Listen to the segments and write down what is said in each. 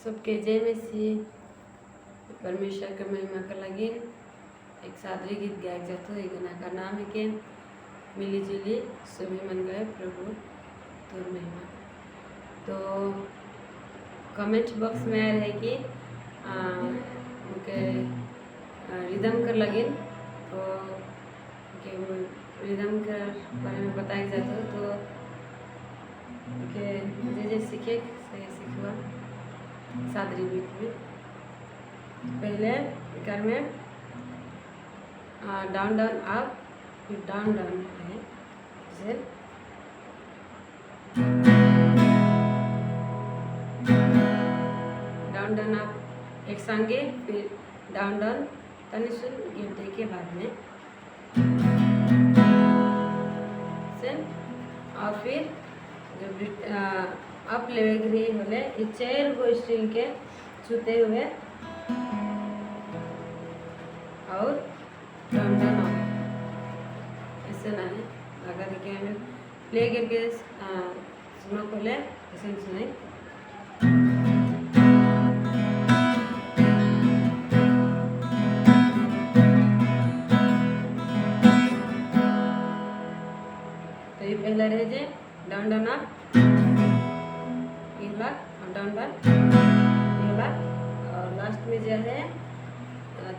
सबके जय मसीह। परमेश्वर के महिमा का लगिन एक सादरी गीत गायक जातो। ये गाना का नाम है कि मिली जुली सभी मन गए प्रभु तोर महिमा। तो कमेंट बॉक्स में आया है कि मुके रिदम कर लगिन, तो के रिदम कर बारे में बताया जाता। तो के जे जे सीखे से सीखवा सादरी बीट में। पहले कर में डाउन डाउन अप फिर डाउन डाउन है, जैसे डाउन डाउन अप एक संगे, फिर डाउन डाउन तनी सुन गिर दे के बाद में से, और फिर जब अप लेवे के रही होले ये चेयर को स्ट्रिंग के छूते हुए और डाउन डाउन अप ऐसे ना है। अगर के हमें प्ले करके सुनो खोले ऐसे सुने। तो ये पहला रह जाए डाउन डाउन अप ये वाला और डाउन डाउन ये वाला, और लास्ट में जो है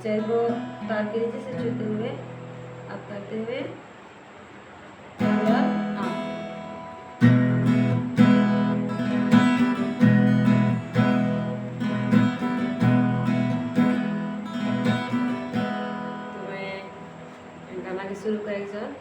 चेयर को तार के नीचे से छूते हुए अप करते हुए डाउन अप। तो मैं गाना के शुरू करेंगे सर।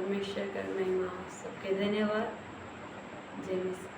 परमेश्वर कर महिमा हो। सबके धन्यवाद। जय मसीह।